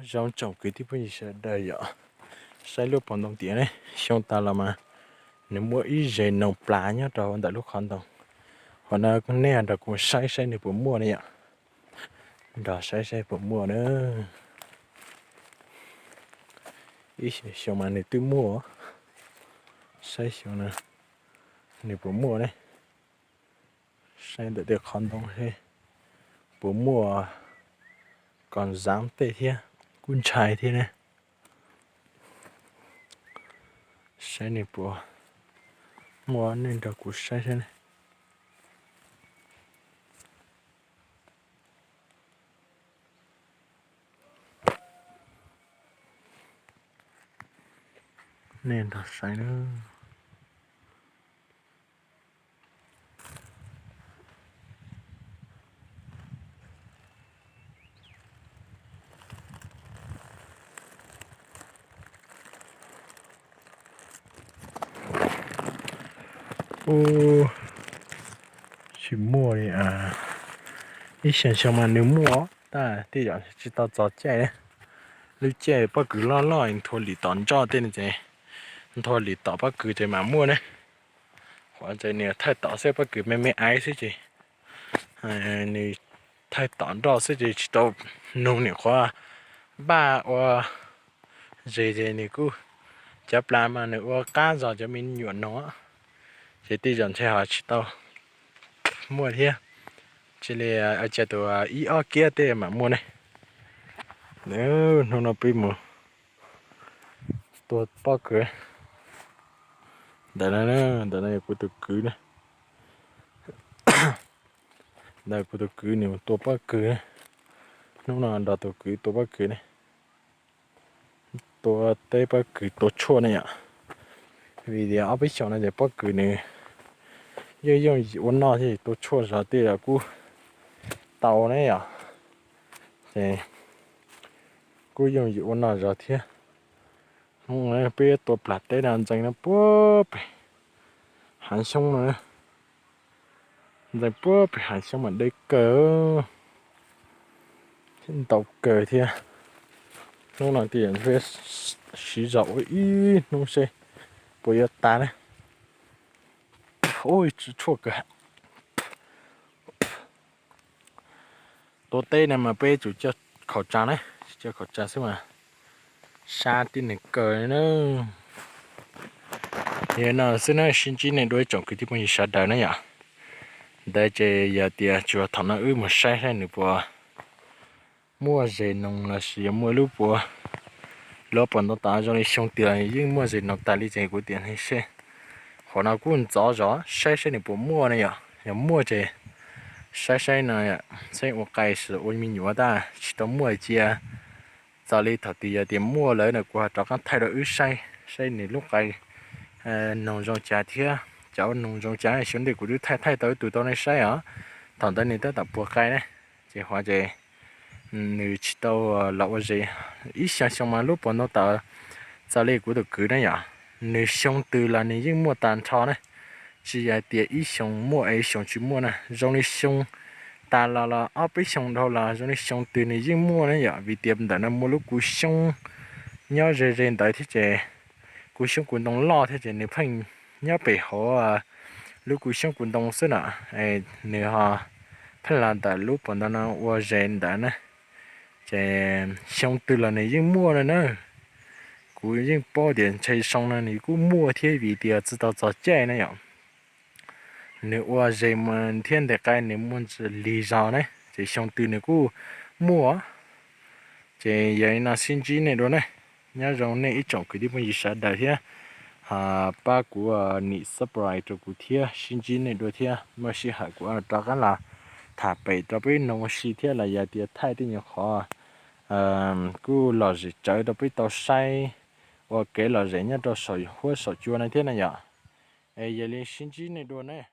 Zoo tsoom kwv tij phooj ywg sawv daws yom, saib lub pob ntoo tias ne, xyoo tas los mas nws muaj ib zes noog plav nyob rau ntawm lub qhov ntoo. Qhov no nej nrog kuv saib saib nws puas muaj ne yom. Nrog saib saib puas muaj na. Ib xyoos mas nws twb muaj, saib xyoo no nws puas muaj ne. Saib ntawm tej qhov ntoo seb puas muaj, kom zav tej thiab, kuj ntshai thiab ne. Saib nws puas muaj, nej nrog kuv saib saib ne. Nej nrog saib na. Ub, tsis muaj li. Ib xyoos xyoo mas nws muaj tab sis tej zaum tsis tau txog caij. Lub caij pob kws loj loj nthua lim tom nroj tej no ces, nthua lim tom pob kws ces mam muaj ne. Qhov ces nws thaij tom xwb, pob kws me me aiv xwb ces, nws thaij tom nroj xwb ces tsis tau nug nws qhov npaj ua zes ces nws kuj, cov plas mas nws ua qab zog cov me nyuam no, ces tej zaum ntshe ho tsis tau muaj thiab. Cia li cia tus ib ob kiab tej mam muaj ne. Hnub no peb mus tua pob kws. Ntawm no, ntawm no yog kuv tus kwv ne. Ntawm kuv tus kwv nws mus tua pob kws. Hnub no nrog tus kwv tua pob kws ne. Tua teb pob kws tua tshuaj ne yom. Vim tias ob peb xyoos no ces pob kws nws yeej yooj yim ua noj thiab, tua tshuaj zog tej los kuj tau ne yom. Ces kuj yooj yim ua noj zog thiab. Hnub no peb tua plas teb no ntxeev no puag pem hav xyoob no, ntxeev puag pem hav xyoob mas deb kawg, ntau kawg thiab. Hnub no tej zaum peb siv zog ua ib hnub seb puas yuav tas na. Ub, tshuaj kawg. Tua teb no mas peb tsum coj khaum tsa na, coj khaum tsa xwb mas sab tib neeg kawg na. Yog no xwb na, sib ntsib nej dua ib tsoom kwv tij phooj ywg sawv daws na yom. Ntawd ces yog tias tsuas thaum no wb mus saib saib nws puas muaj zes noog los sis yog muaj lub puas, lub puas ntau tas zoo li xyoo twg los yeej muaj zes noog tas li ces kuv tias seb, qhov no kuj ntxov zog saib saib nws puas muaj ne yom. Yog muaj ces saib saib no, saib ua qai sim ua me nyuam tab, tsis tau muaj cia. Txog li thaum twg yog tias muaj lawm no kuv ho rov qab thaij rau wb saib saib nws lub qai noog zoo cas thiab. Cov noog zoo cas xyov, ntej kuv twb thaij thaij tau ib tug tau nej saib os. Thaum ntawd nws tab tom puag qai ne, ces qhov ces nws tsis tau los ua zes. Ib xyoo xyoo mas lub puas ntau tas. Txog li kuv tus kwv na yom, nws xyoo twg los nws yeej muaj tag nrho na. Tsis yog tias ib xyoo muaj es ib xyoo tsis muaj na, zoo li xyoo tas los los ob peb xyoo dhau los zoo li xyoo twg nws yeej muaj na yom. Vim tias ntawm no muaj lub kuv xyoob nyob ze ze ntawd thiab ces kuv xyoob kuv ntoo loj thiab ces nws pheej nyob pem hauv lub kuv xyoob kuv ntoo xwb na. Nws ho pheej los ntawm lub puas ntau no ua zes ntawd na. Ces xyoo twg los nws yeej muaj no na. Kuv yeej paub tias ntshe xyoo no nws kuj muaj thiab vim tias tsis tau txog caij na yom. Nws ua zes thiab ntes qai nws muaj lig zog ne, ces xyoo twg nws kuj muaj. Ces yog li no sib ntsib nej dua ne. Nyob zoo nej ib tsoom kwv tij phooj ywg sawv daws thiab, pab kuv nias subscribe rau kuv thiab, sib ntsib nej dua thiab. Muaj sij hawm kuv rov qab los tham pem rau peb noog ua si thiab los yog tias thaij tej nyuag qhov kuj lom zem tsawv rau peb tau saib ua kev lom zem nyob rau saum huab saum cua no thiab na yom. Es yog li sib ntsib nej dua ne.